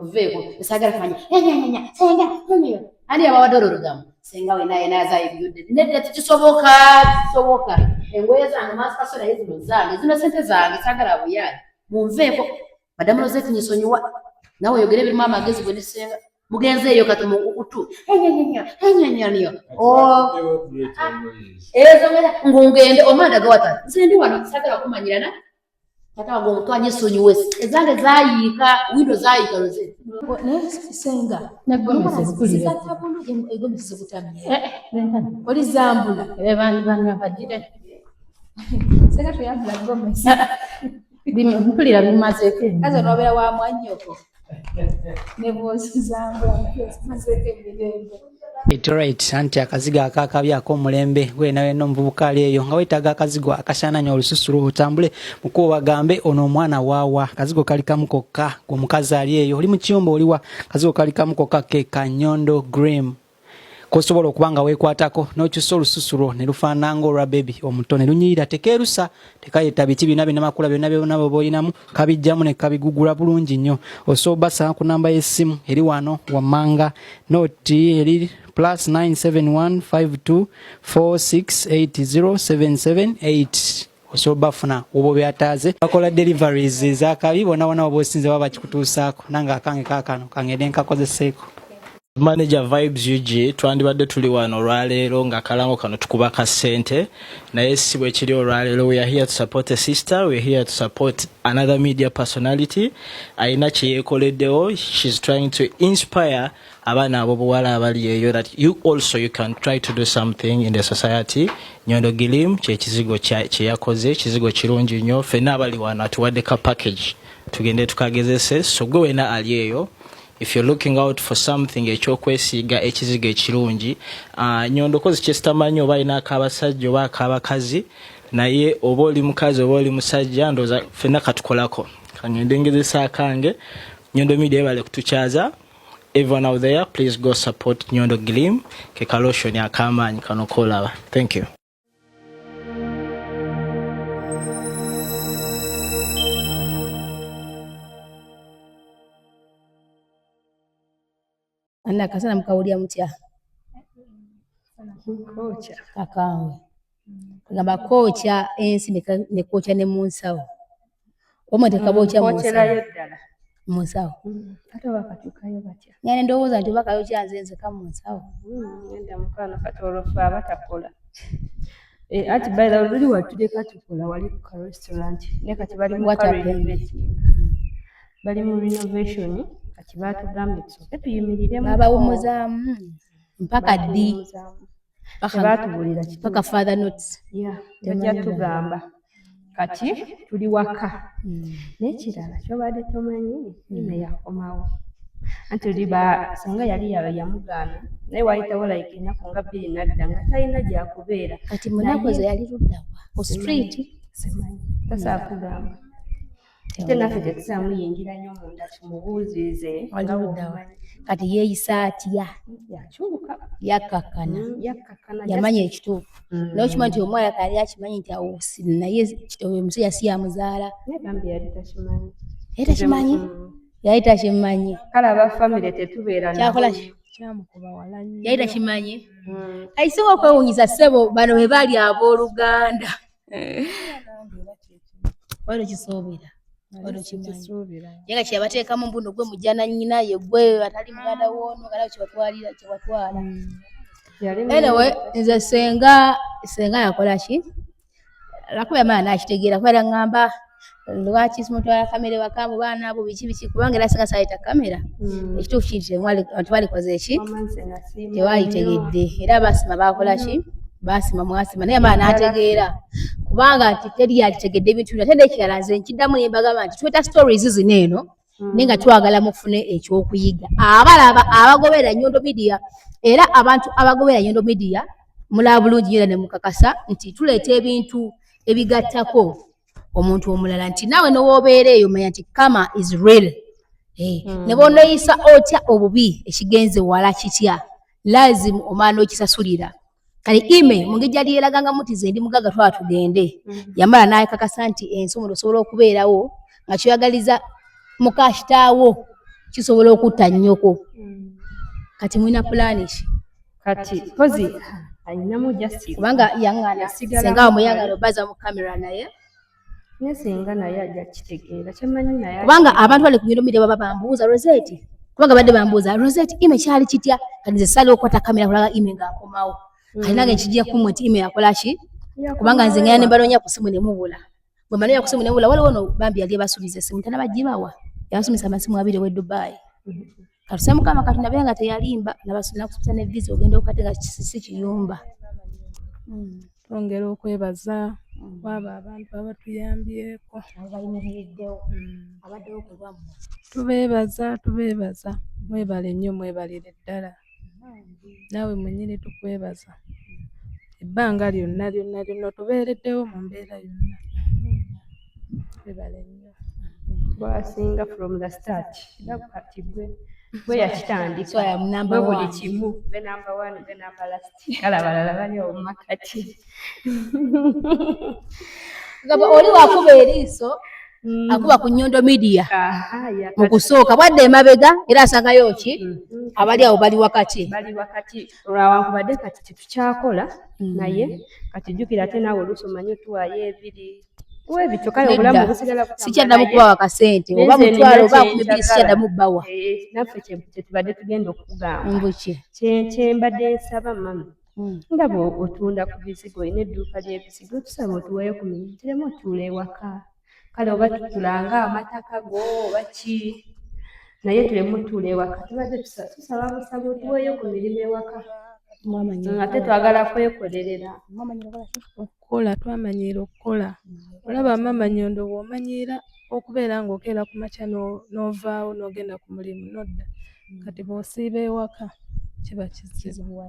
Oveeko esagala kumanya nyanyanya senga nyanya ani yabawadde olwo olugambo senga wena yena azayibiyudde nedda tekisoboka kisoboka engoye zange maasikaso naye zino zange zino sente zange sagala buyaye munveeko madamu Rosette nyesonyiwa nawe oyogere ebirimu amagezi gwe ne senga mugenze eyo kati mukutu enyanyanya enyanyanya ezo ngungende omwana gawata nze ndi wano sagala kumanyirana Tata wange omuto anyesonyiwe ezange zayiika windo zayiika roze naye senga egomesi zikutamye eh, eh, oli zambula bagire senga toyambula gomesi mpulira bimazeeko kazi onobeera wa mwanyoko ne bwozizambula zimazeeko emirembe. Right, anti akazigo akakabi ak'omulembe wena wena omuvubuka ali eyo nga weetaaga akazigo akasaananya olususu lwo otambule mukubo bagambe ono omwana waawa akazigo kali kamu kokka gwe omukazi ali eyo oli mu kiyumba oliwa akazigo kali kamu kokka ke kanyondo grim kosobola okuba nga weekwatako n'okyusa olususu lwo ne lufaanana ng'olwa bebi omuto ne lunyirira tekeerusa tekayeta biki byonna binamakula byonna byonna bwoba olinamu kabijjamu ne kabigugula bulungi nnyo osobola basanga ku namba y'essimu eri wano wammanga noti eri plus 971524680778 osobola bafuna woba obyataaze bakola deliveries ezakabi bona bona oba osinze baba bakikutuusaako nange akange kakano kangende nkakozeseeko. Manager Vibes UG twandibadde tuli wano olwaleero nga akalango kano tukuba ka ssente naye si bwe kiri olwaleero. We are here to support a sister, we are here to support another media personality alina kye yeekoleddewo. She's trying to inspire abaana abobuwala abali eyo that you also you can try to do something in the society. Nyondo Gilim kyekizigo kye yakoze kizigo kirungi nnyo. Ffenna abali wano atuwadde ka package tugende tukagezese. So gwe wena ali eyo if you're looking out for something ekyokwesiiga ekizigo ekirungi uh, nyondo kozi kyesitamanyi oba alina akabasajja oba akabakazi naye oba oli mukazi oba oli musajja ndowooza ffenna katukolako kangende ngezesa akange. Nyondo Media ebale kutukyaza. Everyone out there please go support Nyondo Glim ke kalotion akamaanyi kano kolaba. Thank you. Anna akasana mukawulira mutya? Kakaawe. Kagamba kookya ensi ne kookya ne mu nsawo. Omwe tekabookya mu nsawo. Mu nsawo. Ate oba katuukayo batya? Nga ne ndowooza nti oba kayokya nze nzeka mu nsawo. Nedda mukwano kati olwo ffe abatakola. Eh, anti by the way luli watuleka tukola wali ku ka restaurant naye kati bali mu What ka happened? renovating. Bali mu renovation kati baatugambye tusooke tuyimiriremu. Babawummuzaamu mpaka ddi? Batuwummuzaamu. Paka Tebaatubuulira kituufu. Paka further notes. Yeah, bajja tugamba kati tuli waka. N'ekirala ky'obadde tomanyi Ime yakomawo. Anti oli ba singa yali yamugaana naye waayitawo like ennaku nga bbiri n'adda nga talina gyakubeera. Kati mu nnaku ezo yali ludda wa? Ku street? Simanyi, tasobola kugamba. Ate naffe tetusobola muyingira nnyo munda tumubuuzize Wali nga ludda wa? bw'omumanyi. Kati yeeyisa atya? Yakyuka. Yakkakkana. Yakkakkana. Yamanya ekituufu. Naye okimanyi nti omwana yali akimanyi nti awo naye omusajja si yamuzaala. Naye bambi yali takimanyi. Yali takimanyi? Yali takimanyi. Kale aba famire tetubeera nabo. Kyakola ki? Kyamukuba wala nnyo. Yali takimanyi? Ekisinga okwewuunyisa ssebo bano be bali abooluganda. Wali tokisuubira. Wali tokimanyi. Naye nga kyeyabateekamu mbu nno gwe mujja na nnyina ye gwe atali muganda w'ono nga nawe kyebatwalira kyebatwala. Anyway, nze senga senga yakola ki? Lwakuba yamala n'akitegeera kuba era ŋŋamba lwaki simutwala kamera ewaka mu baana abo biki biki kubanga era singa saayita kamera ekituufu kiri nti tewalikoze ki? Tewalitegedde era baasima baakola ki? Baasima mwasima naye yamala n'ategeera kubanga nti teri yalitegedde ebintu bino. Ate n'ekirala nze nkiddamu ne mbagamba nti tuleeta stories zino eno naye nga twagala mufune ekyokuyiga. Abalaba abagoberera Nyondo Media era abantu abagoberera Nyondo Media mulaba bulungi nnyo era ne mukakasa nti tuleeta ebintu ebigattako omuntu omulala nti naawe ne w'obeera eyo manya nti karma is real. Ne bw'oneeyisa otya obubi ekigenze wala kitya lazimu omala n'okisasulira. Kale Ime mu ngeri gyali yeeragangamu nti nze ndi mugagga twala tugende yamala n'akakasa nti ensi omuntu osobola okubeerawo nga kyoyagaliza muka kitaawo Kisobola okutta nnyoko. Kati mulina pulaani ki? Kati mpozi alinamu just Kubanga yaŋŋaana, Yasigala senga mu wamuyagala obaza mu kamera, naye Naye senga naye ajja kitegeera, kyemmanyi naye. Kubanga abantu bali ku Nyondo Media baba bambuuza Rosette, kubanga badde bambuuza Rosette, Ime kyali kitya? Kati nze saaliwo okukwata kamera kulaga Ime ng'akomawo. Kati nange nkijja kumwe nti Ime yakola ki, kubanga nze ngenda ne mbanoonya ku ssimu ne mubula. Bwe mbanoonya ku ssimu ne mubula, waliwo no bambi yali ebasuubiza essimu, tanabagibawa, yabasomesa amasimu 2 ow'e Dubai. Katuse Mukama Katonda beera nga teyalimba, nakusuubiza ne visa ogenda okate nga si kiyumba. Twongera okwebaza kwabo abantu abatuyambyeko. Abayimiriddewo, abaddewo ku lwammwe. Tubeebaza, tubeebaza, mwebale nnyo, mwebalire ddala. Naawe mwennyini tukwebaza ebbanga lyonna lyonna lyonna otubeereddewo mu mbeera yonna, webale nnyo. Gwasinga from the start, era kati gwe yakitandika. So I am number Gwe buli one. kimu, gwe number one, gwe number last, kale abalala bali awo mu makati. Gamba oli wakuba eriiso, akuba ku Nyondo Media mu kusooka, bwadde emabega era asangayo ki abali awo bali wakati. Bali wakati, lwawankubadde kati tetukyakola, naye kati jjukira ate naawe oluusi omanyi otuwaayo ebiri webityo, kale Nedda. obulamu busigala butambula. Sikyaddamu Naye kubawa kasente oba nze mutwalo nina oba kye 20,000, njagala. sikyaddamu bbawa. Naffe kye tubadde tugenda okugamba. Mbuki? Kye mbadde nsaba mama, nga bwe otunda ku bizigo, olina edduuka ly'ebizigo, tusaba otuweeyo ku mirimu, tuleme otuula ewaka. Kale oba tutulanga amataka go oba ki, naye tuleme otuula ewaka. Tubadde tusaba busaba otuweeyo ku mirimu ewaka. Ate twagala kwekolerera. Okukola, twamanyiira okukola. Olaba maama Nyondo, bw'omanyiira okubeera ng'okeera ku makya n'ovaawo n'ogenda ku mulimu n'odda, kati bw'osiiba ewaka kiba kizibu.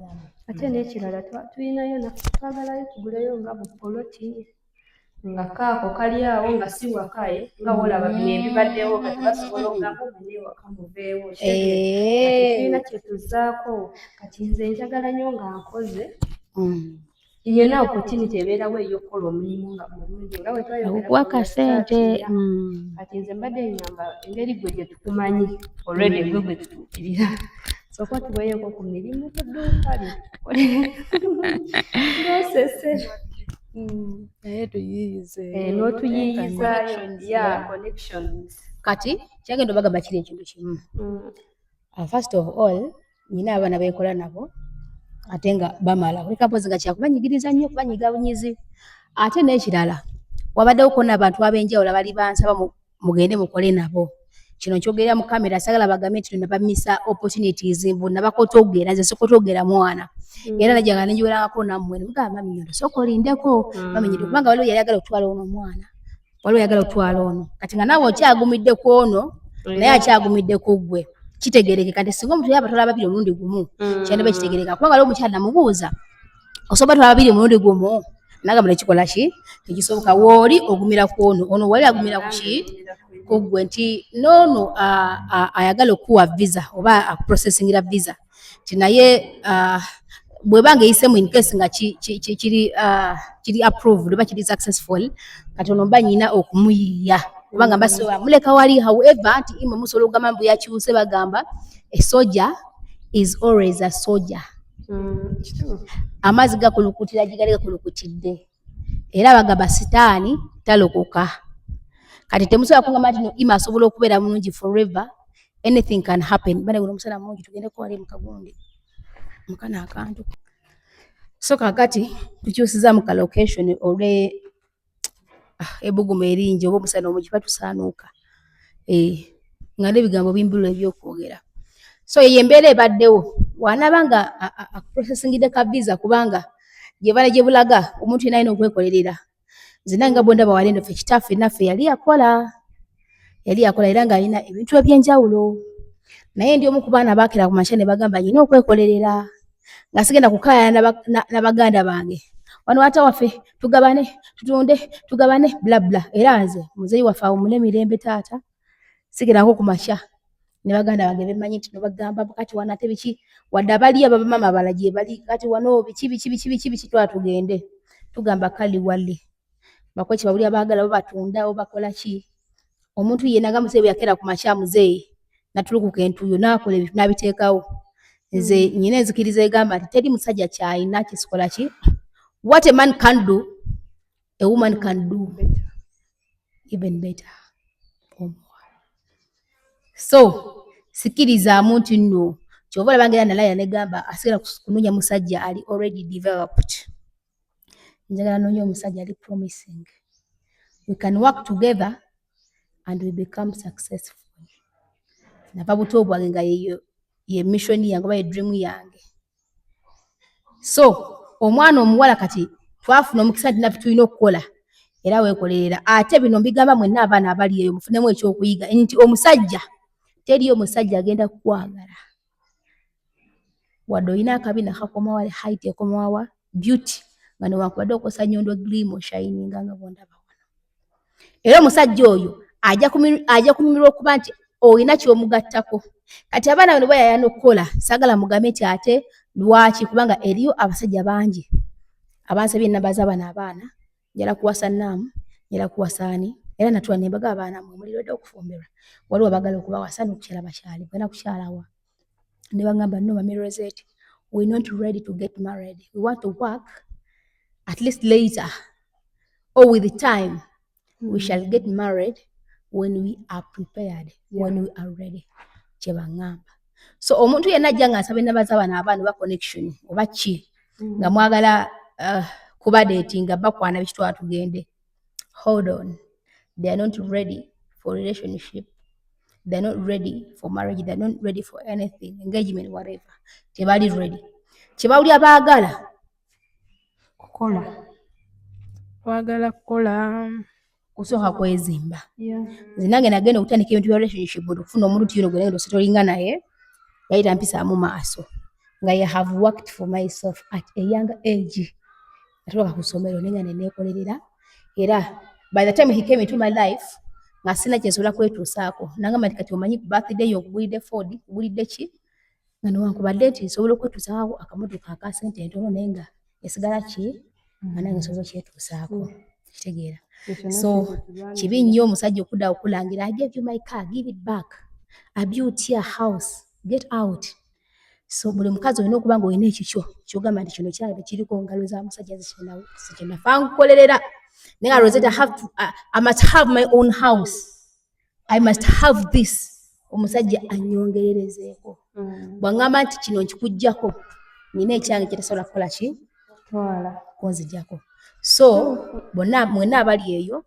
Ate n'ekirala, tulinayo naffe twagalayo tuguleyo nga bupoloti nga kaako kali awo nga si waka, nga wolaba bino ebibaddewo, kati basobola okugamba omanye ewaka muveewo. Kati tulina kye tuzaako. Kati nze njagala nnyo nga nkoze yena opportunity ebeerawo ey'okukola omulimu nga mulungi nga bwe twayogera Okuwa ku kasente. start, yeah. Kati nze mbadde ngamba engeri gwe gye tukumanyi already, gwe gwe tutuukirira, sooka tuweeyeko ku mirimu ku dduuka lyo tukole ng'osese. Naye tuyiiyize. N'otuyiiyizaayo, yeah, connections. Kati kyagenda obagamba kiri ekintu kimu. First of all, nyina abaana benkola nabo ate nga bamala kuleka mpozi nga kyakubanyigiriza nnyo, kubanyiga bunyizi. Ate n'ekirala, wabaddewo ko n'abantu ab'enjawulo abali bansaba mugende mukole nabo. Kino nkyogerera mu kamera, sagala bagambe nti nabamisa opportunities, mbu nabakotogera. Nze sikotogera mwana, era najjanga nenjogerangako nammwe nemugamba, "Mami Nyondo, sooka olindeko, mami Nyondo," kubanga waliwo yali ayagala okutwala ono omwana, waliwo yagala okutwala ono. Kati nga naawe okyagumidde ku ono, naye akyagumidde ku ggwe, kitegerekeka nti singa omuntu yaba batwala babiri omulundi gumu, kyandiba kitegerekeka. Kubanga waliwo omukyala namubuuza, "Osobola batwala babiri omulundi gumu?" Nagamba nekikola ki, tekisoboka. Wooli ogumira ku ono, ono wali agumira ku ki, ku ggwe, nti noono ayagala okukuwa visa oba akuprocessingira visa, ti naye bw'eba nga eyisemu, in case nga kiri approved oba kiri successful, kati ono mba nyina okumuyiiya, kubanga mba sisobola muleka wali. However, nti imwe musobola okugamba mbu yakyuse, bagamba a soldier is always a soldier. Amazzi gakulukutira gigali gakulukutidde, era bagamba sitaani talokoka. Kati temusobola kugamba nti no Ima asobola okubeera mulungi forever. Anything can happen. Bane guno omusana mungi, tugendeko wali mukagundi mukana akantu. So kakati tukyusiza mu ka location olwe ebbugumu eringi oba omusana omungi, batusaanuuka nga n'ebigambo bimbulula ebyokwogera. So eyo embeera ebaddewo. Wanaaba nga akuprocessingidde ka visa, kubanga gyebala gye bulaga omuntu yenna alina okwekolerera. Nze nange nga bwe ndaba wali eno, ffe kitaffe naffe yali yakola, yali yakola era ng'alina ebintu ebyenjawulo, naye ndi omu ku baana baakera ku makya ne bagamba nyina okwekolerera, nga sigenda kukaayana na baganda bange wano ate waffe tugabane, tutunde, tugabane, bla bla. Era nze muzeeyi waffe awummule mirembe, taata, sigerako ku makya ne baganda bange bemmanyi nti nobagamba kati wano ate biki, wadde abali abamama abalala gye bali, kati wano biki biki biki biki biki, twala tugende tugamba kali wali bakoki bawulira baagala, oba batunda oba bakola ki. Omuntu yenna nga muzeeyi bwe yakeera ku makya, muzeeyi Natulukuka entuuyo n'akola ebintu n'abiteekawo. Nze nyina enzikiriza egamba nti teri musajja kyalina kisikola ki. What a man can do, a woman can do even better or more. So sikirizaamu nti nno kyova olaba ngera nalaya negamba asigala kunoonya musajja ali already developed. Njagala noonya omusajja ali promising. We can work together and we become successful. Nava buto bwange nga yeyo ye mission yange oba ye dream yange. So omwana omuwala kati twafuna omukisa nti naffe tulina okukola era weekolerera. Ate bino mbigamba mwenna abaana abali eyo, mufunemu ekyokuyiga nti omusajja, teriyo omusajja agenda kukwagala wadde olina akabina kakomawa, height ekomawa, beauty, nga newankubadde okosa Nyondo Gleam, oshininga nga bwondaba wano. Era omusajja oyo ajja kunyumirwa okuba nti olina ky'omugattako. Kati abaana bano bayayana okukola, saagala mugambe nti ate lwaki, kubanga eriyo abasajja bangi abansabye enamba z'abaana. Abaana njala kuwasa naamu, njala kuwasa ani, era natula nembaga abaana mwe muli ready okufumbirwa? Waliwo abagala okubawasa n'okukyala bakyali genda kukyalawa, ne bagamba, "No, Mummy Rosette, we're not ready to get married. We want to work at least later or with the time. We shall get married when we are prepared, when we are ready," kye baŋŋamba. So omuntu yenna ajja nga nsaba ennamba z'abaana, abaana oba connection oba ki, nga mwagala kuba dating, bakwana bikitwala tugende, hold on. They are not ready for relationship, they are not ready for marriage, they are not ready for anything, engagement, whatever. Tebali ready. Kyebawulya baagala kukola. Twagala kukola. Kusooka kwezimba. Nze nange nagenda okutandika ebintu bya relationship, okufuna omuntu tiyino gwe nagenda osetolinga naye, yali tampisaamu maaso nga I have worked for myself at a young age. Natuuka ku ssomero naye nga neneekolerera, era by the time he came into my life nga sina kyensobola kwetuusaako. Nangamba nti, "Kati omanyi ku birthday yo nkugulidde Ford, nkugulidde ki," nga newankubadde nti nsobola okwetuusaako akamotoka aka sente entono, naye nga esigala ki nga nange nsobola okyetuusaako. Kitegeera? So kibi nnyo omusajja okudda okulangira, "I gave you my car, give it back. I built your house, get out." So buli mukazi olina okuba nga olina ekikyo kyogamba nti kino kyange, tekiriko ngalo za musajja, nze kyenafa nkukolerera. Naye nga Rosetta, I must have my own house, I must have this. Omusajja annyongererezeeko bw'aŋŋamba nti kino nkikuggyako, nina ekyange kyetasobola kukola ki kunzijjako. So bonna mwenna abali eyo,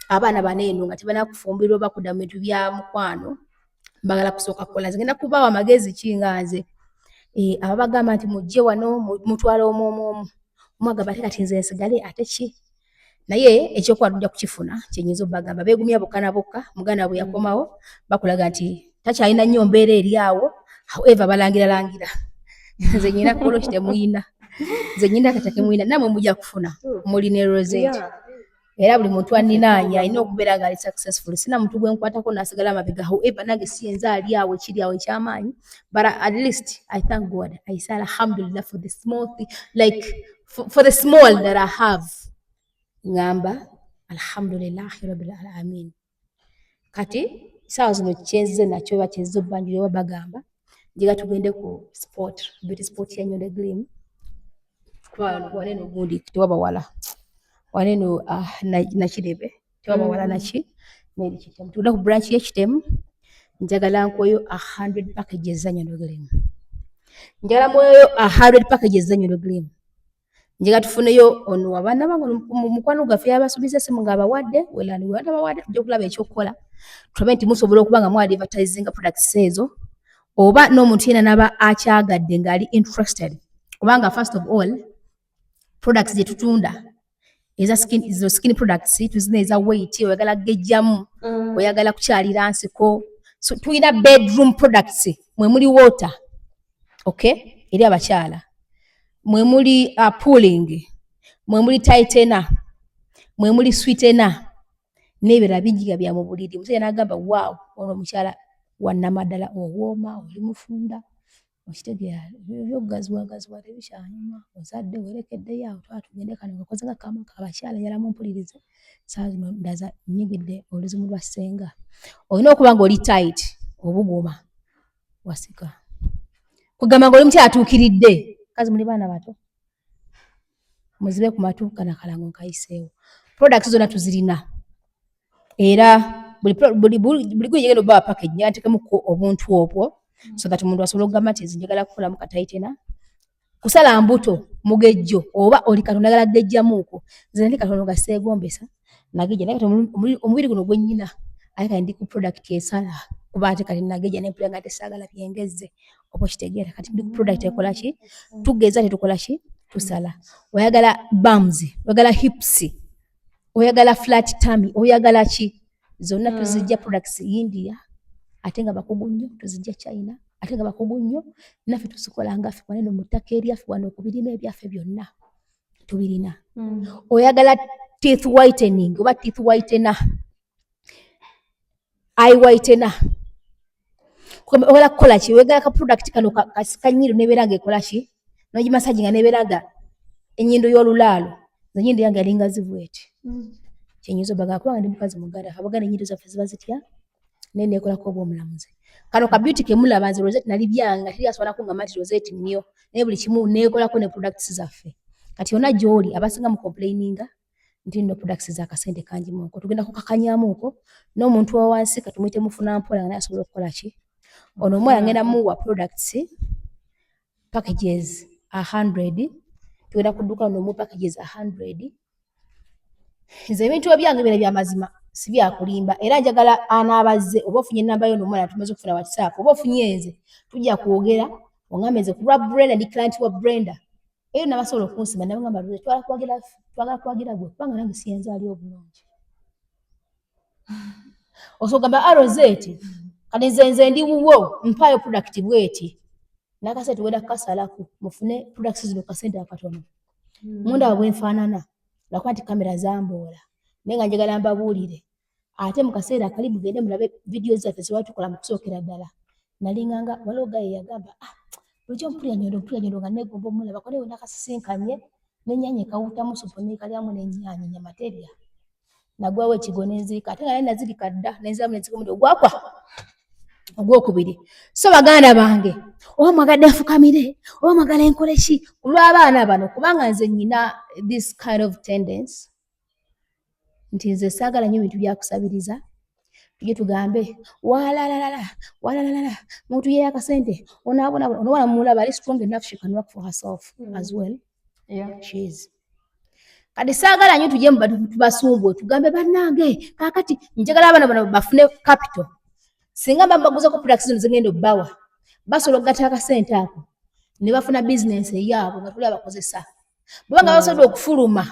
abaana bano eno nga tebanakufumbirwa oba kudda mu bintu bya mukwano, bagala kusooka kukola. Nze ngenda kubaawa amagezi ki nga nze? Ababagamba nti mujje wano mutwale omu omu omu omu, agamba ate kati nze nsigale ate ki? Naye ekyokuba tujja kukifuna. Kyenyinza obbagamba, beegumya bokka na bokka. Muganda bwe yakomawo bakulaga nti takyalina nnyo mbeera eri awo. However, balangira langira, nze nyina koloki temuyina, nze nyina kata temuyina, nammwe mujja kufuna, muli ne Rosette. Era buli muntu anninaanye alina okubeera nga ali successful. Sina muntu gwe nkwatako n'asigala amabega. However, nange si yenze ali awo ekiri awo ekyamaanyi, but at least I thank God, I say alhamdulillah for the small thing, like for the small that I have. Ngamba alhamdulillahi rabbil alamin. Kati saawa zino kyenzize nakyo oba kyenzize obbanjuli oba bagamba njiga tugende ku spot, beauty spot ya Nyondo Gleam, kuba waneno gundi tewaba wala waneno Nakirebe tewaba wala naki neri Kitemu. Tugenda ku branch y'Ekitemu. Njagala nkweyo 100 packages za Nyondo Gleam, njagala mweyo 100 packages za Nyondo Gleam. Njagala tufuneyo ono abaana bange mukwano gwaffe yabasuubiza essimu ng'abawadde welani, tujja okulaba ekyokukola, tulabe nti musobola okuba nga mu advertisinga products ezo oba n'omuntu yenna n'aba akyagadde ng'ali interested, kubanga first of all products gye tutunda eza skin, zo skin products tuzina eza weight, oyagala gejjamu, oyagala kukyalira nsiko. So tulina bedroom products mwe muli water, okay, eri abakyala, mwe muli pooling, mwe muli tightener, mwe muli sweetener n'ebirala bingi nga bya mu buliri. Omusajja n'agamba, "Waaw, ono omukyala wannamaddala, owooma, oli mufunda." Okitegeera? Ebyokugaziwagaziwa tebikyanyuma, ozadde, werekeddeyo awo. Twala tugende kano kakoze nga kama kabakyala. Njagala mumpulirize. Saawa zino ndaza nnyigidde oluzimu lwa ssenga. Olina okuba nga oli tight. Obuguma wasika kugamba nga oli mukyala atuukiridde. Kazi muli baana bato, muzibe ku matu kana kalango nkayiseewo. Products zonna tuzirina, era buli gwe oba package njagala ntekemuko obuntu obwo so that omuntu asobola okugamba nti njagala kukolamu ka tightener, kusala mbuto, mugejjo, oba oli katono njagala gejjamuuko. Nze nali katono nga seegombesa nagejja, naye kati omubiri guno gwe nnyina, ate kati ndi ku product esala, kuba ate kati nagejja nempulira nga tesaagala byengezze, oba okitegeera. Kati ndi ku product ekola ki? Tugeza, tetukola ki? Tusala. Oyagala bums, oyagala hips, oyagala flat tummy, oyagala ki? Zonna tuzijja products India, ate nga bakugu nnyo. Tuzijja China, ate nga bakugu nnyo. Naffe tuzikola nga ffe wano mu ttaka eryaffe, wano ku birime ebyaffe byonna tubirina. Oyagala teeth whitening oba teeth whitener, eye whitener, oyagala kukola ki? Oyagala ka product kano kanyiro nebeera nga ekola ki, nogimassage nga nebeera nga ennyindo y'olulaalo. Nze ennyindo yange yalinga zibweti, kyenyinza obaga kubanga ndi mukazi muganda. Abaganda ennyindo zaffe ziba zitya? Naye neekolako oba omulamuzi. Kano ka beauty kemulaba, nze Rosette nali byanga, teri asobola kungamba nti Rosette nnyo, naye buli kimu neekolako ne products zaffe. Kati yonna gy'oli, abasinga mu complaininga nti nno products z'akasente kangi muko, tugenda kukakanyamuuko n'omuntu wa wansi, katumuyite mufuna mpola, nga naye asobola okukola ki. Ono omuwala ngenda muwa products packages 100. Tugenda kudduka nomu packages 100. Nze ebintu ebyange bira byamazima, si byakulimba, era njagala anaabazze oba ofunye enamba yo nomwana, tumaze okufuna WhatsApp oba ofunye nze, tujja kwogera oŋambe nze ku lwa Brenda, ndi client wa Brenda. Eyo nabasobola okunsima nabagamba twagala kwagira gwe, kubanga nange siyenza ali obulungi. Osobola ogamba a Rosette, kati nze ndi wuwo, mpaayo product bweti nakasente tugenda kukasalako mufune products zino kasente akatono. Mundaba bwenfaanana, lwakuba nti kamera zamboola, naye nga njagala mbabuulire. Ate mu kaseera akali mugende mulabe vidiyo zaffe zewa tukola. Mu kusookera ddala nalinganga waliwo gaye yagamba, "Ah, bulijjo mpulira Nyondo, mpulira Nyondo nga neegomba omulabako, naye nakasisinkanye n'ennyaanya ekawutamu supu nekalyamu n'ennyaanya, ennyama terya." Nagwawo ekigo nenzirika, ate nga nali nazirika dda, nenziramu nenzika omulundi ogwakwa ogwokubiri. So baganda bange, oba mwagadde nfukamire oba mwagala enkole ki ku lw'abaana bano, kubanga nze nyina this kind of tendency nti nze saagala nnyo bintu byakusabiriza. Tujye tugambe walalalala walalalala, muntu yeeyo akasente onaabonabona. Onowana mumulaba ali strong enough, she can work for herself as well. She is. Kati saagala nnyo tujye tubasumbwe tugambe bannange. Kaakati njagala abaana bano bafune capital. Singa mba mbaguzako products zino zigenda obbawa, basobola okugatta akasente ako ne bafuna bizinensi eyaabwe nga tuli abakozesa. Bweba nga basobodde okufuluma,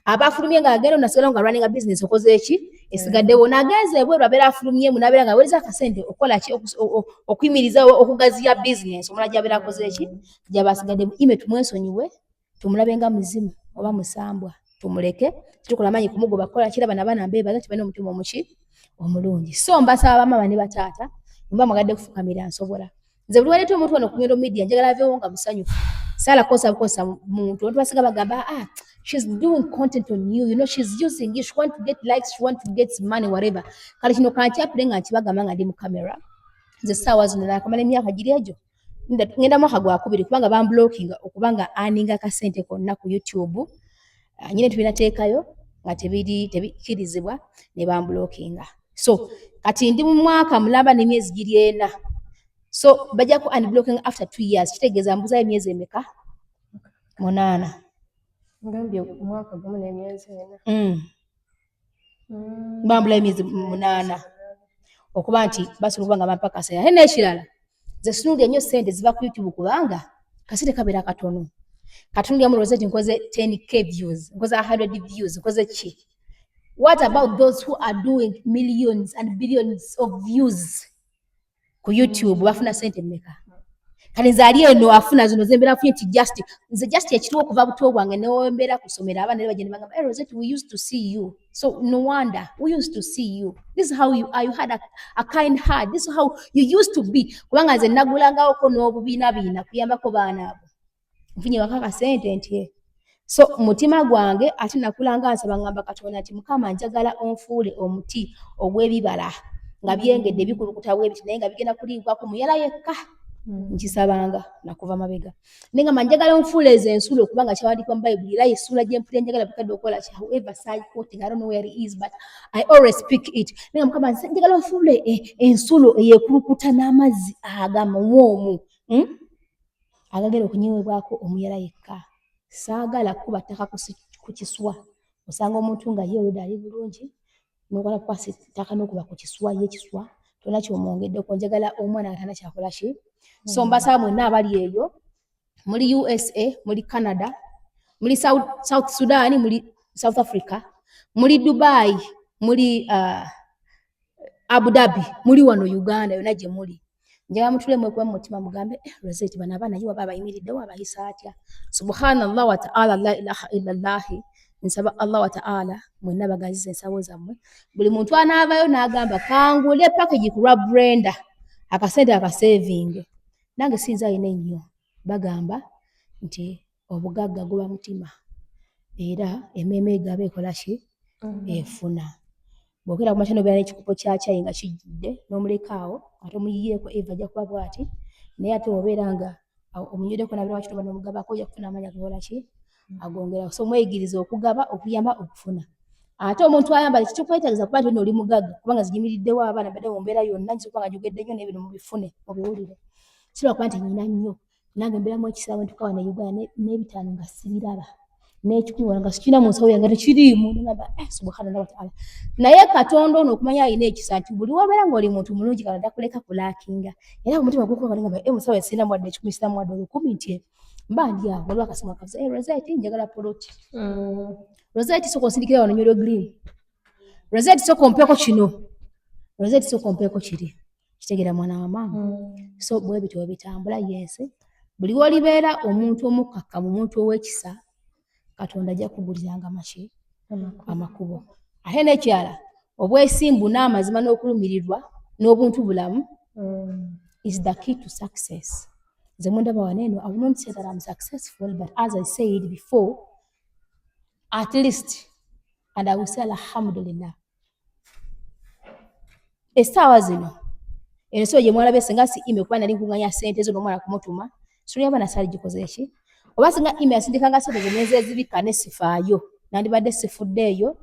aba afulumye ng'agenda nasigala nga running business, okoze eki esigaddewo, n'agenza ebweru abeera afulumyemu n'abeera nga aweereza akasente okukola ki? Okuyimiriza, okugaziya bizinensi omulala gy'abeera akoze eki, gy'aba asigaddemu. Ime tumwesonyiwe, tumulabe nga muzimu oba musambwa, tumuleke, tetukola maanyi kumugoba kukola kiraba. Nabaana mbeebaza nti balina omutima omuki omulungi. So mbasaba bamaama ne bataata, mba mwagadde kufukamira nsobola. Nze buli waleeta omuntu wano ku Nyondo Media, njagala aveewo nga musanyufu. Saala kukozesa bukozesa muntu. Abantu basinga bagamba, "Ah, she's doing content on you, you know, she's using you, she want to get likes, she want to get money, whatever." Kale kino kankyapire nga nkibagamba nga ndi mu kamera. Nze essaawa zino nakamala emyaka giri egyo, ngenda mwaka gwakubiri kubanga bamblockinga okubanga aninga akasente konna ku YouTube. Ah, nyina tubinateekayo nga tebiri tebikkirizibwa ne bamblockinga. So kati ndi mu mwaka mulamba n'emyezi giri 4. So bajja ku unblocking after 2 years, kitegeeza mbuzayo emyezi emeka? 8. Ngambye omwaka gumu n'emyezi 4. Mbambulayo emyezi 8 okuba nti basobola okuba nga bampa kasente. Ate n'ekirala, nze sinuulya nnyo ssente ziva ku YouTube, kubanga kasente kabeera katono. Katunulyamu Rosette nkoze 10K views, nkoze 100 views, nkoze ki. What about those who are doing millions and billions of views ku YouTube? Bafuna sente mmeka? Kale nze ali eno afuna zino zembeera nfunye nti just nze just ekiriwo okuva buto bwange newembeera kusomera, abaana ne bagenda bagamba, "Hey, Rosette, we used to see you, so no wonder we used to see you. This is how you are. You had a kind heart. This is how you used to be." Kubanga nze nagulangawoko n'obubiinabiina kuyambako baana abo nfunye waka akasente nti eh. So mutima gwange ate nakulanga nsaba, ngamba Katonda nti, "Mukama, njagala onfuule omuti ogw'ebibala." Nga byengedde bikulukuta bwebiti, naye nga bigenda kuliibwako muyala yekka. Nkisabanga nakuva mabega, naye nga manjagala onfuula ezo ensulo, kubanga kyawandiikibwa mu Bayibuli, era essuula gye mpulira njagala bukadde okukola ki. However, side quoting, I don't know where it is, but I always speak it. Naye nga Mukama, njagala onfuule ensulo eyekulukuta n'amazzi agamawoomu, Agagenda okunywebwako omuyala yekka. Saagala kuba ttaka ku kiswa. Osanga omuntu nga ye olwedde ali bulungi, nokola kukwasa ettaka n'okuba ku kiswa, ye kiswa tolina kyomwongeddeko. Njagala omwana nga talina kyakola ki. So mbasaba mwenna abali eyo, muli USA, muli Canada, muli South Sudan, muli South Africa, muli Dubai, muli Abu Dhabi, muli wano Uganda, yonna gye muli, njagala mutule mwekuba mu mutima mugambe, eh, Rosette, bano abaana ye waba abayimiriddewo abayisa atya? Subhanallah wa ta'ala, la ilaha illallahi. Nsaba Allah wa ta'ala mwenna bagaziza ensawo zammwe. Buli muntu anaavayo n'agamba kangule package ku lwa Brenda, akasente akasevinge, nange sinza alina ennyo. Bagamba nti obugagga guba mutima, era emmeeme egaba ekola ki? Efuna. Bw'okeera ku makya n'obeera n'ekikopo kya caayi nga kijjudde, n'omuleka awo nga tomuyiyeeko, eva ajja kuba bw'ati. Naye ate obeera nga omunyweddeko n'abeera wakitoba n'omugabako, ojja kufuna amaanyi agakola ki? Agongerawo. So mweyigirize okugaba, okuyamba, okufuna. Ate omuntu ayambala kikikwetaagisa kuba nti oli mugagga, kubanga ziyimiriddewo abaana mbadde mu mbeera yonna nyinza okuba nga njogedde nnyo, naye bino mubifune mubiwulire. Si lwakuba nti nnyina nnyo, nange mbeeramu ekiseera bwe ntuuka wano e Uganda n'ebitaano nga sibiraba, n'ekikumi wano nga sikirina mu nsawo yange, tekiriimu, ne ngamba, eh, subhanallah wa ta'ala. Naye Katonda ono okumanya alina ekisa nti buli wobeera ng'oli muntu mulungi, Katonda takuleka kulaakinga. Era omutima gukuba nga ngamba, eh, musawo, sirina muwadde 100, sirina muwadde 1000, nti mba ndi awo waliwo akasimu akavuze, eh, Rosette, njagala poloti. Rosette, sooka osindikira wano nyodo green. Rosette, sooka ompeeko kino. Rosette, sooka ompeeko kiri. Kitegeera mwana wa maama. So bwe bityo bwe bitambula yensi. Buli w'olibeera omuntu omukkakkamu, omuntu ow'ekisa, Katonda ajja kukuguliranga maki? Amakubo. Ate n'ekirala, obwesimbu n'amazima n'okulumirirwa n'obuntu bulamu is the key to success. Nze mundaba wano eno, I will not say that I'm successful, but as I said before, at least, and I will say alhamdulillah. Essaawa zino eno gye mwalabye, singa si email, kuba nali nkunganya ssente zo n'omwana kumutuma, suli abaana saali gikoze ki? Oba singa email asindikanga ssente ze nenze ezibika ne sifaayo, nandibadde sifuddeeyo,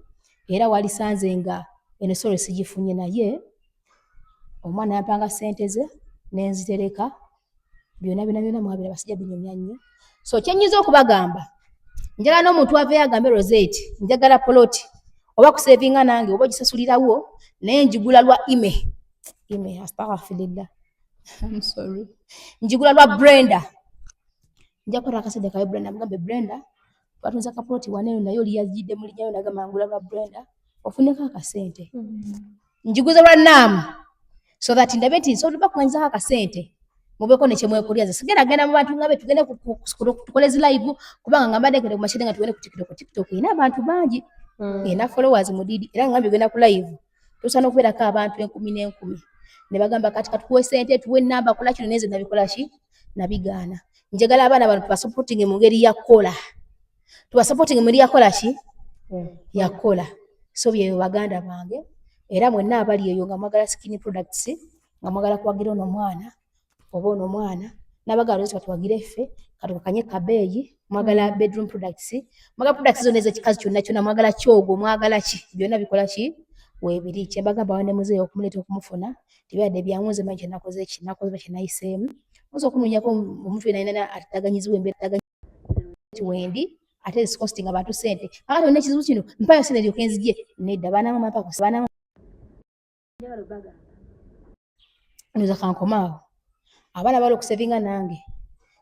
era walisanze nga eno solo sigifunye. Naye omwana yampanga ssente ze nenzitereka, byonna byonna byonna mwabiraba, sijja binyumya nnyo. So kyenyinza okubagamba, njagala n'omuntu aveeyo agambe, Rosette, njagala poloti, oba kusevinga nange, oba ogisasulirawo, naye njigula lwa ime ime, astaghfirullah, I'm sorry, njigula lwa Brenda. Nja kukwata akasente kawe Brenda, mugambe, Brenda, twatunze akapoloti waneeno, naye oli yajjidde mu linnya lyo, nagamba ngula lwa Brenda, ofuneko akasente. Njiguze lwa naamu, so that ndabe nti nsobola bakuwanyizaako akasente, mubeeko ne kyemwekolera. Nze sigenda genda mu bantu nga be tugende tukole zi live, kubanga nga mbadde ngende ku mashini nga tugende ku TikTok. TikTok erina abantu bangi, erina followers mudidi, era nga ngambye ogenda ku live tusaana okubeerako abantu enkumi n'enkumi, ne bagamba kati katukuwe sente, tuwe enamba, kola kino. Naye nze nabikola ki? Nabigaana. Njagala abaana bano tubasupportinge mu ngeri ya kukola, tubasupportinge mu ngeri yakola ki? Yakola. So byeyo baganda bange, era mwenna abali eyo nga mwagala skin products, nga mwagala kuwagira ono omwana oba ono omwana, n'abagala lwezi katuwagire ffe, katukakanye kabeeyi. Mwagala bedroom products, mwagala products zonna ez'ekikazi kyonna kyonna, mwagala kyogo, mwagala ki, byonna bikola ki? Weebiri. Kyembagamba, wane muzeeyi okumuleeta okumufuna tebyadde byangu. Nze manyi kyenakoze, ki nakoze, kyenayiseemu. Oyinza okunoonyako omuntu yenna yenna ataganyizibwa embeera wendi, ate zicostinga abantu sente. Kakati olina ekizibu kino, mpayo sente ndyoke nzigye. Nedda, baana mama, mpaka baana ndoza kankomaawo. Abaana bali okusevinga nange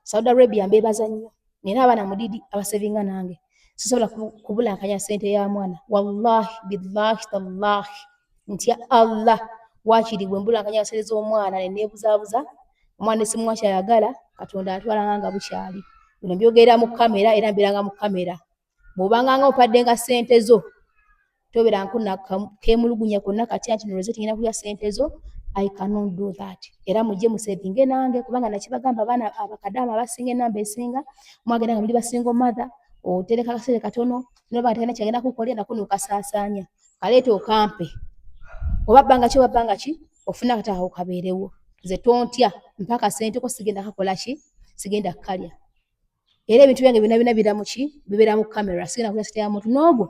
Saudi Arabia, mbeebaza nnyo. Nina abaana mudidi abasevinga nange, sisobola kubulankanya sente ya mwana. Wallahi, billahi, tallahi, ntya Allah. Waakiri bwe mbulankanya sente z'omwana ne neebuzaabuza omwana nesimuwa kyayagala, Katonda antwalanga nga bukyali. Bino mbyogerera mu kamera, era mbeeranga mu kamera. Bw'obanga nga ompadde nga ssente zo, tobeera nkemulugunya kwonna kati nti Rosette ngenda kulya ssente zo. I cannot do that. Era mujje musevinge nange, kubanga nakibagamba, abaana abakadaama abasinga, enamba esinga mwagenda nga muli ba single mother, otereka akasente katono, noba nga talina kyagenda kukolera nako nokasaasaanya, kaleeta okampe. Oba bbanga ki, oba bbanga ki, ofune akataka ako kabeerewo. Nze tontya, mpa akasente ko, sigenda kakola ki, sigenda kukalya. Era ebintu byange byonna byonna bira mu ki, bibeera mu kamera. Sigenda kulya sente ya muntu n'ogwo,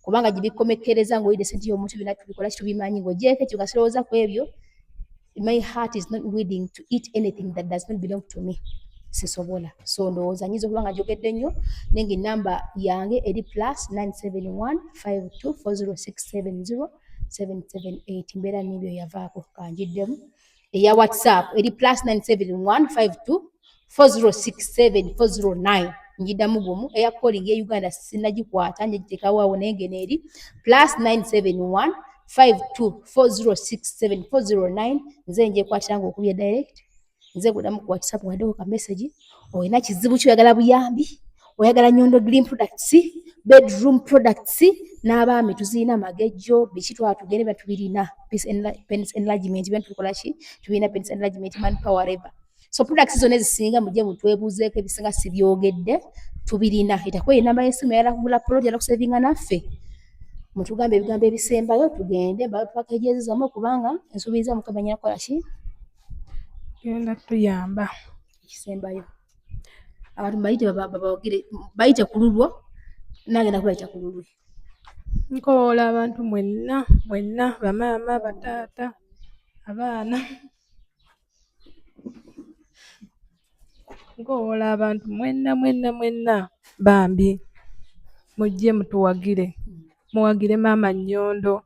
kubanga gibikomekkereza ng'olidde sente y'omuntu. Byonna tubikola ki, tubimanyi. Ng'ogyeko ekyo, nga sirowooza ku ebyo, my heart is not willing to eat anything that does not belong to me. Sisobola. So ndowooza nyinza okuba nga njogedde nnyo, naye nga enamba yange eri +971 52 40670 778. Mbeera nibyo yavaako kanjiddemu. Eya WhatsApp eri +971 52 4067 409. Njiddamu gumu, eya calling ye Uganda sinagikwata, njagiteekawo awo, naye ngeno eri +971 52 4067 409. Nze njekwatira nga okubye direct, nze guddamu ku WhatsApp, waddeko ka message. Olina kizibu ki, oyagala buyambi, oyagala Nyondo Green products, bedroom products, n'abaami tuzirina, amagejjo, biki, twala tugende, bya tubirina, penis enlargement, bya tubikola ki, tubirina penis enlargement, manpower, whatever. So products zonna ezisinga mujje mutwebuuzeeko, ebisinga sibyogedde, tubirina. Etakuwa enamba y'essimu, eyagala kugula plot, eyagala kusevinga naffe, mutugambe ebigambo ebisembayo tugende mbawe packages zammwe, kubanga nsuubiriza Mukama nyina kukola ki. Genda tuyamba. Ekisembayo, abantu bayite babawagire, bayite ku lulwo, nange nakubayita ku lulwe. Nkowoola abantu mwenna mwenna, bamaama, bataata, abaana. Nkowoola abantu mwenna mwenna mwenna, bambi mujje mutuwagire, muwagire maama Nnyondo,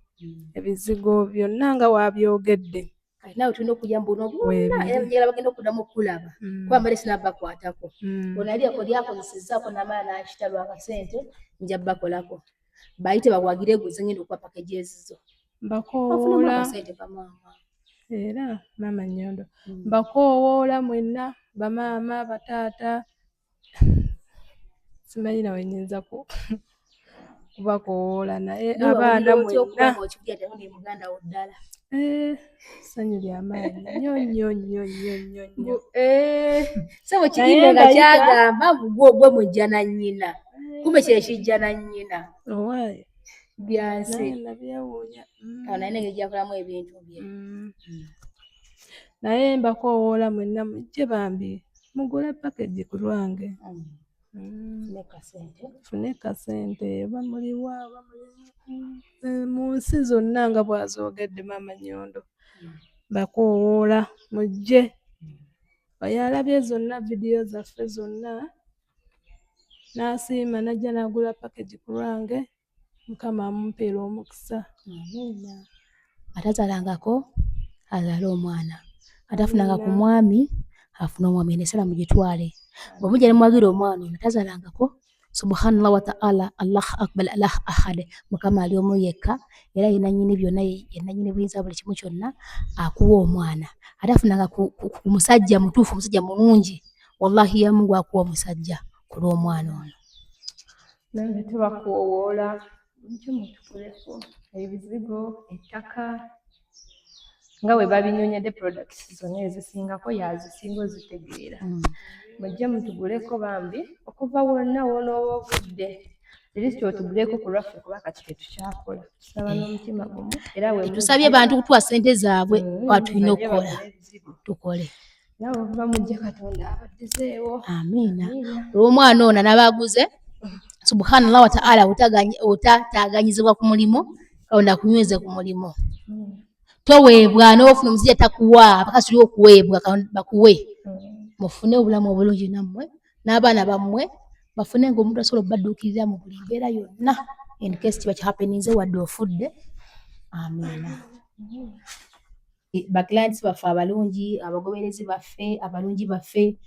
ebizigo byonna nga wabyogedde. Kati naawe tulina okujja mu buno bwonna, era njagala bagenda okuddamu okulaba, kuba mbadde sinabbakwatako. Ono yali lyakozesezzaako n'amala n'akita lwa kasente, nja bbakolako. Bayite bawagire gwe, ze ngenda okuwa packages zo. Ofunemu Mbakoowoola akasente kamaama. Era maama Nnyondo, mbakoowoola mwenna, bamaama, bataata, simanyi nawe nnyinza kubakoowoola, naye Naye abaana wawulira otya okuba mwenna. nga okikubye ate ne muganda wo ddala? Eh, ssanyu ly'amaanyi nnyo nnyo nnyo nnyo nnyo nnyo. Sebo Naye kirimbe nga mbayita kyagamba mbu gwe gwe mujja na nnyina, kumbe kye kijja na nnyina. Owaaye. Byansi. Naye nabyewuunya. Awo naye n'engeri gy'akolamu ebintu bye. Naye mbakoowoola mwenna, mujje bambi mugule package ku lwange. Fune kasente. Fune kasente, oba muliwa, oba muli mu nsi zonna nga bw'azoogedde maama Nnyondo. Mbakoowoola mujje. Oyo alabye zonna vidiyo zaffe zonna n'asiima n'ajja n'agula package ku lwange, Mukama amumpeere omukisa. Amiina. Atazaalangako azaale omwana, atafunanga ku mwami afune omwami, eno essala mugitwale. Bwe mujja ne muwagira omwana ono tazaalangako, subhanallah wa ta'ala, Allah akbar, Allah ahad, Mukama ali omu yekka, era ye nannyini byonna, ye nannyini buyinza buli kimu kyonna, akuwa omwana. Atafunanga ku musajja mutuufu, omusajja mulungi, wallahi ya Mungu akuwa omusajja ku lw'omwana ono. Nange tubakoowoola mujje mutukuleko ebizigo, ettaka, nga bwe babinyonyodde, products zonna ezisingako yazisinga ozitegeera. Mujje mutuguleko bambi, okuva wonna wonooba ovudde, at least otuguleko ku lwaffe, kuba kati tetukyakola. Tusaba n'omutima gumu era we Tusabye bantu kutuwa ssente zaabwe, kuba tulina bajje okukola. bagule ebizigo. Tukole. Nawe ovuba mujje, Katonda abaddizeewo. Amiina. Amiina. Olw'omwana ono n'abaaguze, subhanallah wa ta'ala, otataaganyizibwa ku mulimu, Katonda akunyweze ku mulimu. Toweebwa n'ofuna omusajja takuwa, abakazi tuli okuweebwa, Katonda bakuwe. Mufune obulamu obulungi nammwe n'abaana bammwe bafune ng'omuntu asobola okubadduukirira mu buli mbeera yonna, in case kiba kihappeninze, wadde ofudde. Amiina. Ba clients baffe abalungi, abagoberezi baffe abalungi baffe,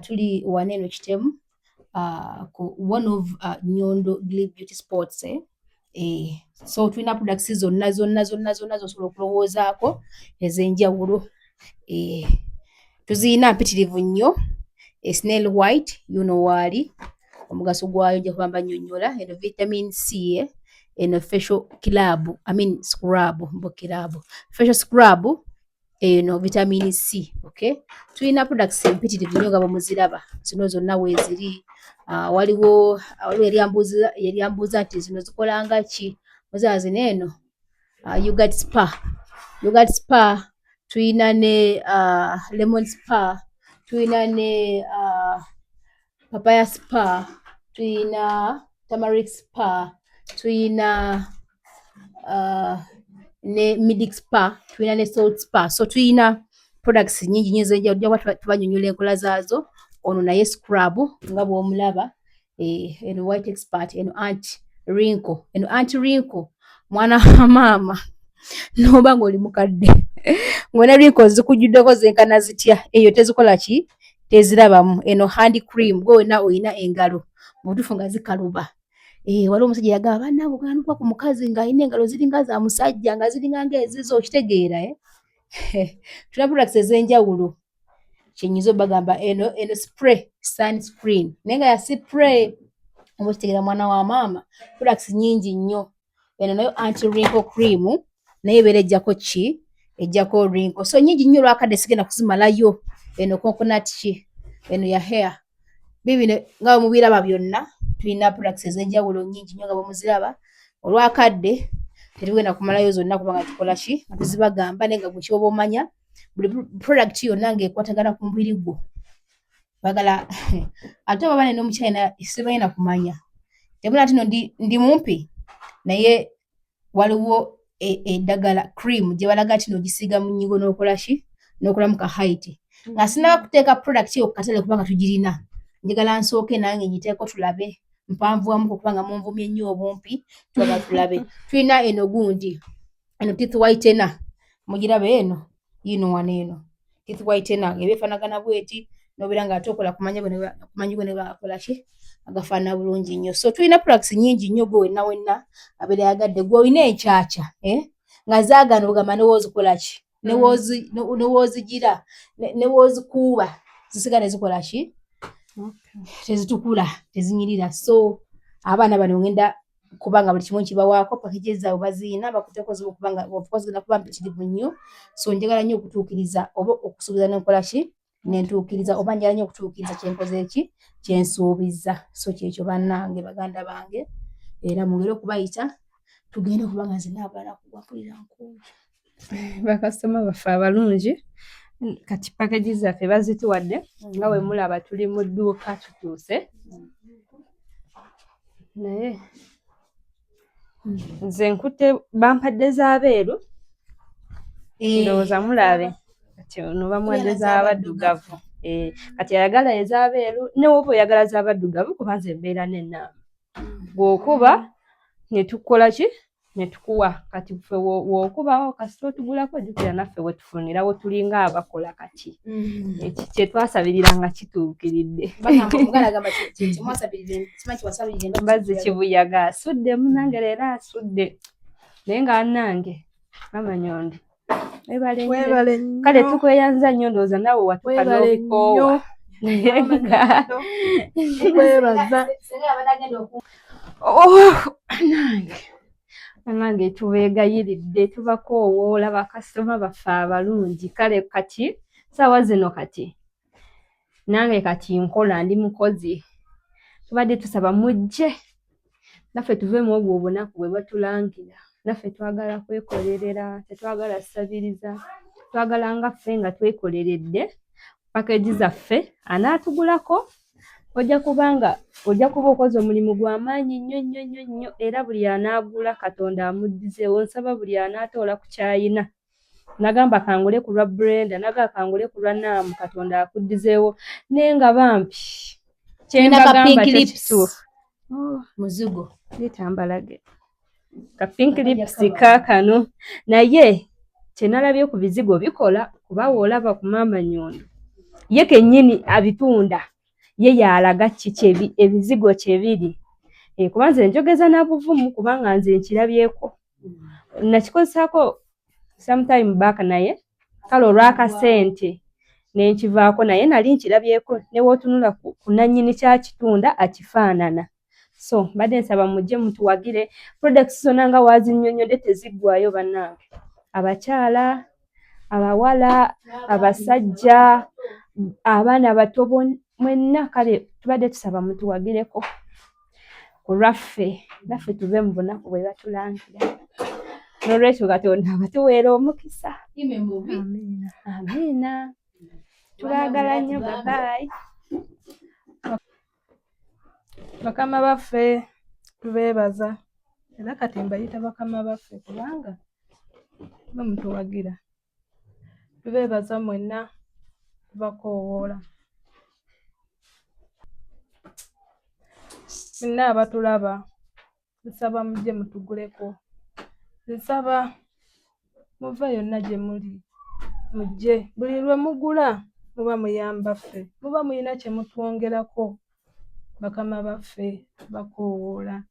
tuli wano eno Kitemu, ku one of Nyondo Glee Beauty Sports, eh? Eh, so tulina products zonna zonna zonna zonna z'osobola okulowoozaako ez'enjawulo, eh, tuziyina mpitirivu nnyo. Snail white yuno waali, omugaso gwayo nja kuba mbannyonnyola. Eno vitamin C, eh? Eno facial club, I mean scrub, mbu club, facial scrub, eno vitamin C. Okay, tulina products empitirivu nnyo nga bwe muziraba, zino zonna weeziri. Waliwo yali ambuuza nti zino zikola nga ki, muzaba zino eno, you got spa. Yogurt spa, tuyina ne lemon spa, tuyina ne papaya spa, tuyina turmeric spa, tuyina ne midic spa, tuyina ne salt spa. So tuyina products nyingi nnyo ez'enjawulo, tujja kuba tubanyonnyola enkola zaazo. Ono naye scrub nga bw'omulaba, eno white expert, eno anti wrinkle, eno anti wrinkle mwana wa maama n'oba ng'oli mukadde ng'olina wrinkles zikujjuddeko zenkana zitya, eyo tezikola ki, tezirabamu. Eno hand cream, gwe wenna olina engalo mu butuufu nga zikaluba. Waliwo omusajja yagamba bannange ogenda ku mukazi ng'alina engalo ziringa za musajja nga ziringa ng'ezizo, okitegeera, eh? Tulina products ez'enjawulo, kyenyinza obagamba eno spray sunscreen naye nga ya spray, oba okitegeera mwana wa maama. Products nnyingi nnyo. Eno nayo anti wrinkle cream naye ebeera ejjako ki, ejjako wrinkle. So nnyingi nnyo, olwakadde sigenda kuzimalayo. Eno coconut ki, eno ya hair, bibino nga bwe mubiraba byonna. Tulina products ez'enjawulo nnyingi nnyo nga bwe muziraba. Olwakadde tetugenda kumalayo zonna kubanga tukola ki, nga tuzibagamba, naye nga gwe kyoba omanya buli product yonna ng'ekwatagana ku mubiri gwo bagala. Ate oba bane n'omukyalina sibalina kumanya temula nti no ndi mumpi, naye waliwo eddagala cream gye balaga nti n'ogisiiga mu nnyigo n'okola ki, n'okolamu ka height. Nga sinaba kuteeka product eyo ku katale kubanga tugirina, njagala nsooke nange ngiteeko tulabe mpanvuwamuko, kubanga munvumye nnyo obumpi. Twagala tulabe. Tulina eno gundi, eno teeth whitener, mugiraba eno yiino wano. Eno teeth whitener eba efaanagana bweti, nobeera nga ate okola kumanya go ne bagakola ki, agafaanana bulungi nnyo. So tulina products nnyingi nnyo. Gwe wenna wenna abeera yagadde, gwe olina enkyakya, eh? Nga zaagaana ogamba newoozikola ki, newoozigira, newoozikuuba zisigala zikola ki, tezitukula, tezinyirira. So abaana bano ngenda kubanga buli kimu nkibawaako, package zaabwe baziina bakutteko ziba kubanga of course zigenda kuba mpitirivu nnyo. So njagala nnyo okutuukiriza oba okusuubiza nenkola ki, nentuukiriza, oba njagala nnyo okutuukiriza kyenkoze ki, kyensuubiza. So kyekyo bannange, baganda bange, era mugere okubayita tugende, kubanga nze naabulala kugwa mpulira nkuuye. Bakasitoma baffe abalungi, kati package zaffe bazituwadde nga bwe mulaba, tuli mu dduuka tutuuse, naye nze nkutte bampadde z'abeeru, ndowooza mulabe. Kati ono bamuwadde z'abaddugavu. Kati ayagala ez'abeeru newoba oyagala z'abaddugavu, kuba nze mbeera n'ennaama bw'okuba ne tukola ki, ne tukuwa. Kati ffe w'okubawo kasita otugulako, ojjukira naffe we tufunirawo, tulinga abakola. Kati eki kye twasabirira nga kituukiridde. Bagamba omuganda agamba kimwasabirire simanyi kiwasabirire. Mbazzi kibuyaga asudde munange, leero asudde, naye nga annange Mama Nyondo, webale nnyo. Webale nnyo. Kale tukweyanza nnyo, ndowooza naawe watuka Webale n'obikoowa nnyo. naye nga Tukwebaza. Singa abadde agenda oku Oh, nange nange tubeegayiridde, tubakoowoola bakasitoma baffe abalungi. Kale kati saawa zino kati nange kati nkola, ndi mukozi. Tubadde tusaba mujje naffe tuve mu obwo obunaku bwe batulangira. Naffe twagala kwekolerera, tetwagala ssabiriza, twagala nga ffe nga twekoleredde package zaffe. Anaatugulako ojja kubanga ojja kuba okoze omulimu gw'amaanyi nnyo nnyo nnyo nnyo, era buli anaagula Katonda amuddizeewo. Nsaba buli anaatoola ku kyayina nagamba kangule ku lwa Brenda, nagamba kangule ku lwa Naamu, Katonda akuddizeewo. Naye nga bambi Tulina ka kyembagamba pink kyo lips. kituufu. Oh, muzigo. Leeta mbalage ka pink lips kaakano, naye kyenalabye ku bizigo bikola, kuba woolaba ku Maama Nyondo ye kennyini abitunda, ye yalaga ki ebizigo kye biri. Kuba nze njogeza na buvumu kubanga nze nkirabyeko, nakikozesaako sometime back, naye kale olw'akasente nenkivaako, naye nali nkirabyeko ne wootunula ku nannyini kyakitunda akifaanana. So mbadde nsaba mujje mutuwagire. Products zonna nga wazinnyonnyodde teziggwayo bannange, abakyala, abawala, abasajja, abaana bato, mwenna. Kale tubadde tusaba mutuwagireko ku lwaffe, naffe tuve mu bunaku bwe batulangira. N'olwekyo Katonda abatuweera omukisa. Ime mubi. Amiina. Amiina. Tubaagala nnyo. Bye-bye. Bakama baffe tubeebaza era kati mbayita bakama baffe kubanga bamutuwagira. Tubeebaza mwenna, tubakoowoola mwenna abatulaba. Nsaba mujje mutuguleko, nsaba muve yonna gye muli mujje. Buli lwe mugula muba muyamba ffe, muba mulina kye mutwongerako. Bakama baffe tubakoowoola,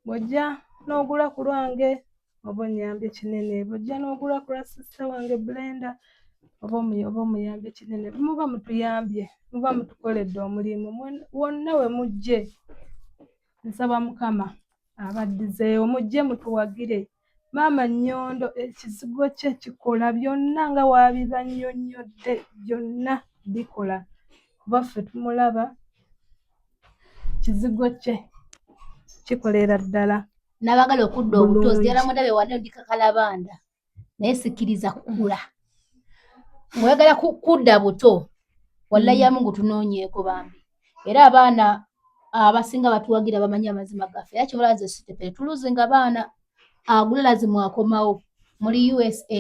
bw'ojja n'ogula ku lwange oba onnyambye kinene, bw'ojja n'ogula ku lwa sisita wange Brenda oba omuyambye kinene. Muba mutuyambye, muba mutukoledde omulimu. Wonna we mujje, nsaba Mukama abaddizeewo, mujje mutuwagire. Maama Nnyondo ekizigo kye kikola byonna nga wabibannyonnyodde, byonna bikola kuba ffe tumulaba, kizigo kye kikolera ddala. N'abagala okudda obuto, Bulungi. Njagala mundabe wano ndi kakalabanda naye sikkiriza kukula. Ng'oyagala kudda buto, wallahi ya Mungu tunoonyeeko bambi. Era abaana abasinga batuwagira bamanyi amazima gaffe. Era ky'olaba nze sitepere tuluzinga baana agula lazimu akomawo. Muli USA,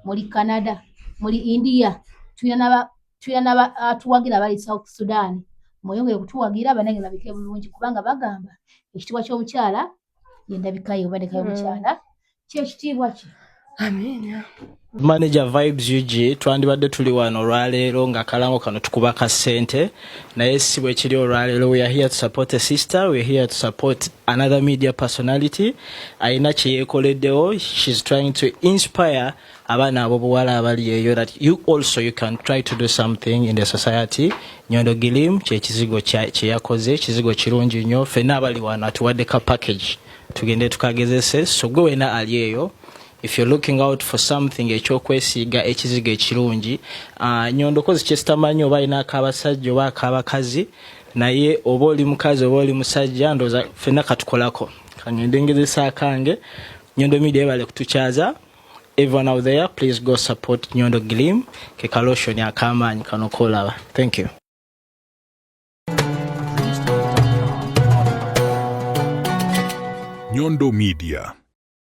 muli Canada, muli India, tulina n'abatuwagira abali South Sudan. Mweyongere kutuwagira bannange babike bulungi kubanga bagamba ekitiibwa ky'omukyala y'endabika ye oba endabika y'omukyala ky'ekitiibwa kye. Amiina. Manager Vibes UG, twandibadde tuli wano olwaleero nga akalango kano tukuba ka ssente naye si bwe kiri olwaleero. We are here to support a sister, we are here to support another media personality alina kye yeekoleddewo. She's trying to inspire abaana ab'obuwala abali eyo that you also you can try to do something in the society. Nyondo Gilim kyekizigo kye yakoze, kizigo kirungi nnyo. Ffenna abali wano atuwadde ka package tugende tukagezese. So gwe wena ali eyo, if you're looking out for something ekyokwesiiga, ekizigo ekirungi, Nyondo kozi kyesitamanyi oba alina ak'abasajja oba ak'abakazi, naye oba oli mukazi oba oli musajja, ndowooza ffenna katukolako. Kangende ngezesa akange. Nyondo Media ebale kutukyaza. Everyone out there, please go support Nyondo Glim, ke ka lotion ak'amaanyi kano kolaba. Thank you. Nyondo Media.